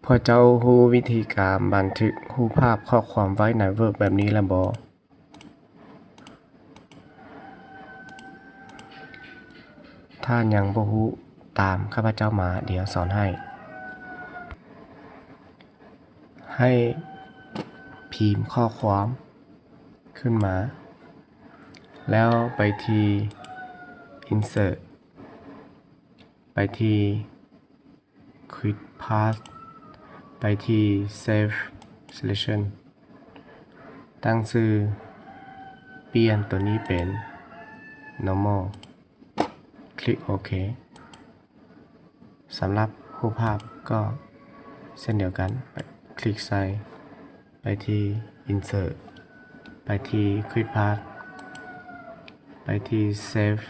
ພວກເຈົ້າຮູ້ວິທີການບັນທຶກຮູບພາບຂໍ້ຄວາມໄວ້ໃນ Word ແບບນີ້ແລ້ວບໍ່? ຖ້າຍັງບໍ່ຮູ້, ຕາມຂ້າພະເຈົ້າມາ, ດຽວສອນໃຫ້. ໃຫ້ພິມຂໍ້ຄວາມຂຶ້ນມາ ແລ້ວໄປທີ່ Insert ໄປທີ່ Quick Path ໄປທີ່ Save Selection ຕັ້ງຊື່, ປ່ຽນໂຕນີ້ເປັນ Normal ຄລິກໂອເຄ. ສຳລັບຮູບພາບກໍເຊັ່ນດຽວກັນ, ຄລິກໃສ່, ໄປທີ່ Insert, ໄປທີ່ Quick Path, ໄປທີ່ Save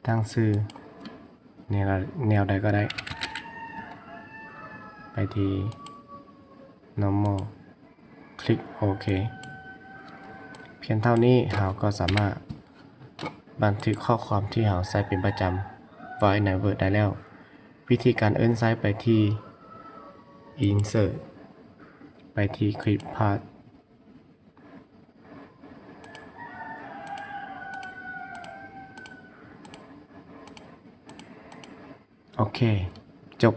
ຕັ້ງຊື່ແນວ, ແນວໃດກໍໄດ້, ໄປທີ່ Normal ຄລິກໂອເຄ. ພຽງເທົ່ານີ້ເຮົາກໍສາມາດບັນທຶກຂໍ້ຄວາມທີ່ເຮົາໃຊ້ເປັນປະຈຳໄວ້ໃນ Word ໄດ້ແລ້ວ. ວິທີການອື່ນໃຊ້ໄປທີ່ Insert, ໄປທີ່ Quick Path. ໂອເຄ, ຈົບ